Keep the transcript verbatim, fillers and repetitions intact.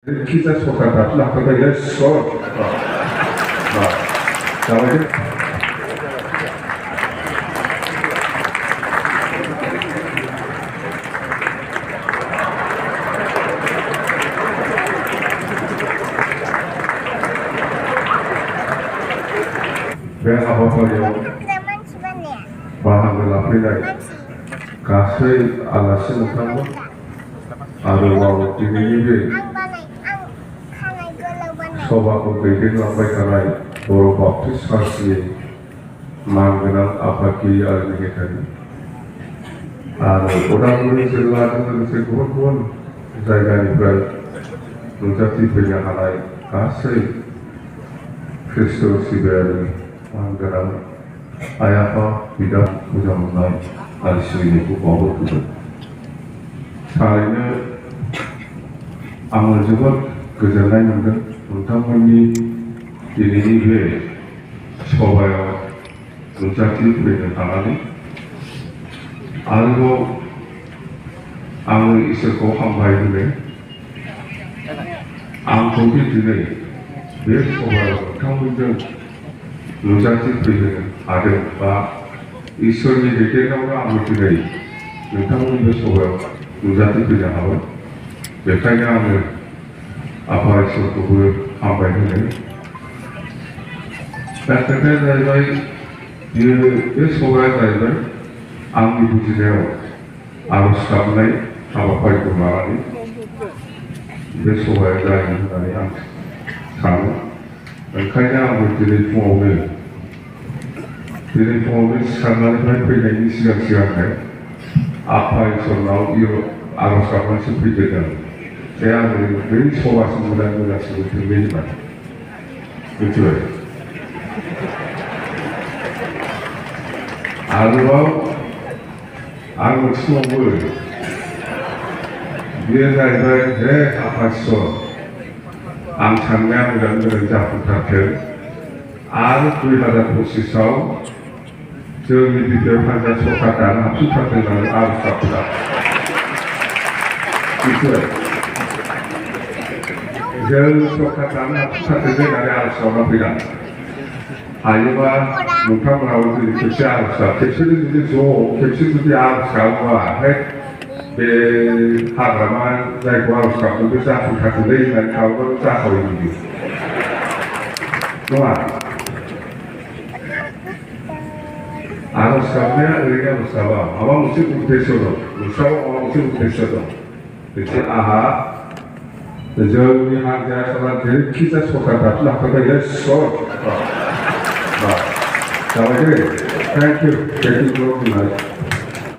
Kita sepakat, lah, kata dia, so. Nah, kalau dia Bel apa pun yang bahan gelap ini, kasih alasan utama. Aro wau tinini be soba ko दैदेनलांबाय थानाय बर' Baptist Church ni मान गोनां आफादगिरि आरो नेहाथारि। आरो उदालगुरि जिल्लाजों लोगोसे गुबुन गुबुन जायगानिफ्राय नुजाथिफैनो हानाय गासै खृष्ट सिबियारि मान गोनां आइ आफा बिदा मोजां मोननाय आरो सिबिनायखौ बावहरफिनो। थारैनो आङो जोबोद गोजोननाय मोनदों नोंथांमोननि दिनैनि बे सभायाव नुजाथि फैनो हानानै। आरोबाव आङो इसोरखौ हामबाय होनो। आंखौ दिनै बे सभायाव नोंथांमोनजों नुजाथि फैनो हादों बा इसोरनि दैदेननायावनो आंबो दिनै नोंथांमोननि बे सभायाव नुजाथि फैनो हाबाय। बेखायनो आङो आफा इसोरखौबो हामबाय होनो। दा खोथाया जाहैबाय, बेयो, बे सभाया जाहैबाय आंनि बुजिनायाव आर'ज गाबनाय हाबाफारिखौ लानानै बे सभाया जायो होननानै आं सानो। ओंखायनो आंबो दिनै फुङावनो, दिनै फुङावनो सिखारनानैहाय फैनायनि सिगां सिगांनो आफा इसोरनाव इयो आर'ज गाबनानैसो फैग्रोदों। जे आङो बै सभासिम मोजां मोजां सुबुंफोर मिथिबाय। मिथिबाय? आरोबाव आं मोनसे दंबावो। बेयो जाहैबाय, हे आफा इसोर, आं साननाया मोजां मोजां जाफुंथारथों। आरो दुइ हाजार पसिसाव जोंनि बिटिआर हानजा सरकार दानो हाबफिनथारथों होननानै आर'ज गाबदों। मिथिबाय? Jai Sokha Dhamma Sokha Dhamma Nare Arsa Mapira. Ayuba Mukha Mawati Kipsi Arsa. Kipsi Dhamma Kipsi Dhamma Arsa Mapira. Be Hadrama Jai Kwa Arsa Mapira Sokha Dhamma Nare Arsa Mapira. Wah. Arsa Mapira Arsa Mapira. Apa mesti uddesyo dong? Usaha apa mesti uddesyo dong? Jadi aha. Jadi hari saya salah diri kita suka datang apa ya so. Salah diri. Thank you. Thank you very much.